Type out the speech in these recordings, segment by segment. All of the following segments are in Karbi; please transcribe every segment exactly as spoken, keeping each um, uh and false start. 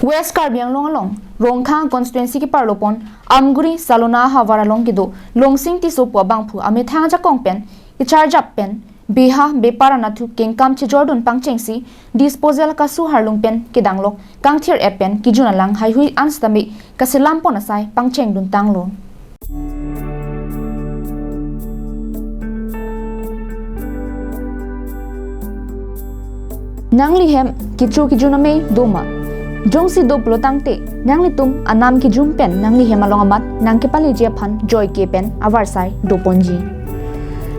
West Karbi Anglong along Rongkhang constituency keparlopon Amguri Salona ahavar along kedo Longsing Tisso pu abangphu amethang ajakong pen kecharjap pen beha bepar anatthu kengkam chejordun pangchengsi disposal kasu harlung pen kedanglok kangthir-et pen kejun alang haihui an sitame kaselam pon asai pangchengdun tanglo. Nangli hem kecho kejun amei doma? Jongsi do pulo tangte, nanglitum anam kejum pen nangli hem along amat nangkepaleji aphan joike pen avarsai doponji.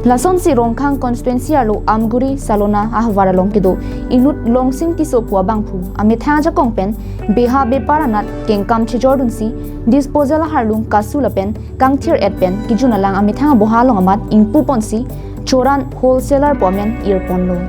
Lasonsi Rongkhang constituency arlo Amguri Salona ahavar along kedo inut Longsing Tisso pu abangphu amethang ajakong pen beha bepar anat kengkam chejordunsi disposal aharlung kasu lapen kangthir-et pen kejun alang amethang aboha along amat ingpuponsi Choran Wholesaler pu amen irponlo.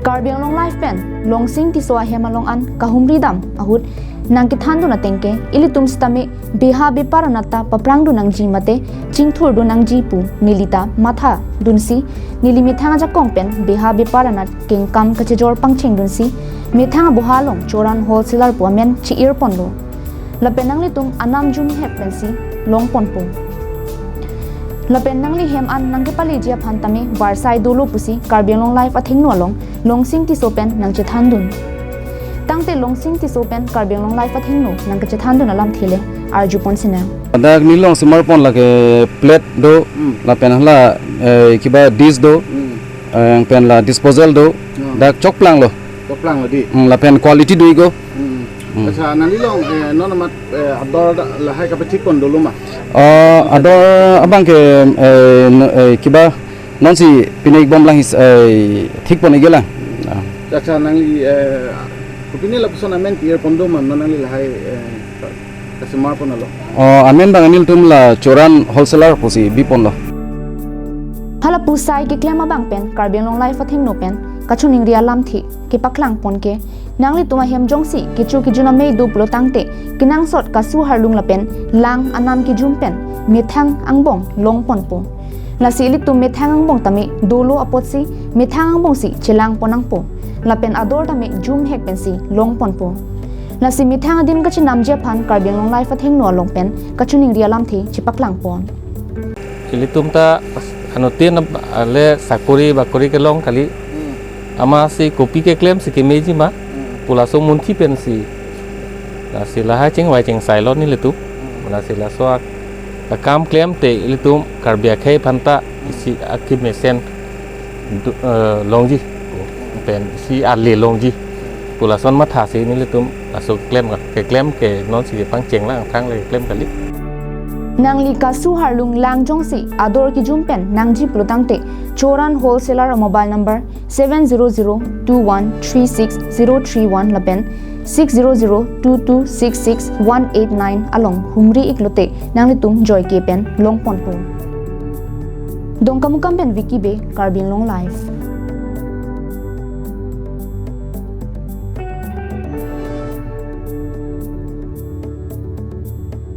Karbi Anglong Live pen Longsing Tisso ahem along an kahumri dam ahut nangkethandun ateng ke ilitum sitame beha bepar anat ta paprangdun nangji mate chingthurdun nangji pu nelita mathadunsi neli methang ajakong pen beha bepar anat kengkam kachejor pangchengdunsi methang aboha along Choran Wholesaler pu amen chi-irponlo. Lapen nanglitum anam jumhek pensi longponpo. Lapen nangli hem an nangkepaleji aphan tame varsai dolo pusi Karbi Anglong Live athengno along Longsing Tisso pen nangchethandun. Tangte Longsing Tisso pen Karbi Anglong Live athengno nangkachethandun alamthe le arjupon sinang. Dak neli along semarpon lake plate do, Hmm. lapen hala, eh, kiba dish do, Hmm. eh, pen la disposal do, Hmm. dak chokplanglo. Chokplanglo di. Hmm, lapen quality do-iklo. Hmm. Hmm. Accha, nangli along, eh, non amat, eh, ador da-, lahai kapethikpon dolo ma? Oh, ador abang ke, eh, no, eh, kiba nonsi pine-ikbomlang his, eh, thikpon-iklang. Ah. Accha, nangli, eh, kopine lapuson amen ki-irpon doma, non nangli lahai, eh, kasemarpon alo? Oh, amen abang nelitum la Choran Wholesaler pusi biponlo. Hala pusai keklem abang pen Karbi Anglong Live athengno pen kachiningri alamthe kepaklangpon ke, nanglitum ahem jongsi kecho kejun amei do pulo tangte kenangsot kasu harlung lapen lang anam kejum pen methang angbong longponpo. Lasi ilitum methang angbong tame dolo apotsi methang angbongsi chelangpon nangpo. Lapen ador tame jumhek pensi longponpo. Lasi methang adim kachinamji aphan Karbi Anglong Live athengno along pen kachiningri alamthe chepaklangpon. Ilitum ta anuttin ale sakori bakori kelong kali. Hmm. Amatsi kopi keklemsi kemeji ma. Hmm. Pu laso munthi pensi. Lasi lahai chingvai chingsailo nelitum. Hmm. Lasi laso ak-, akam klemte ilitum Karbi akhei aphanta isi akemesen du-, eh, longji. Pen isi ale longji. Pu lason mathasi nelitum laso keklem ka, keklem ke nonsi kepangchenglang thangle keklem kali. Nangli kasu harlung lang jongsi ador kejum pen nangji pulo tangte Choran Wholesaler mobile number seven zero zero two one three six zero three one lapen six zero zero two two six six one eight nine along humri-iklote nanglitum joike pen longponpo. Dongkamukam pen Vicky Bey, Karbi Anglong Live.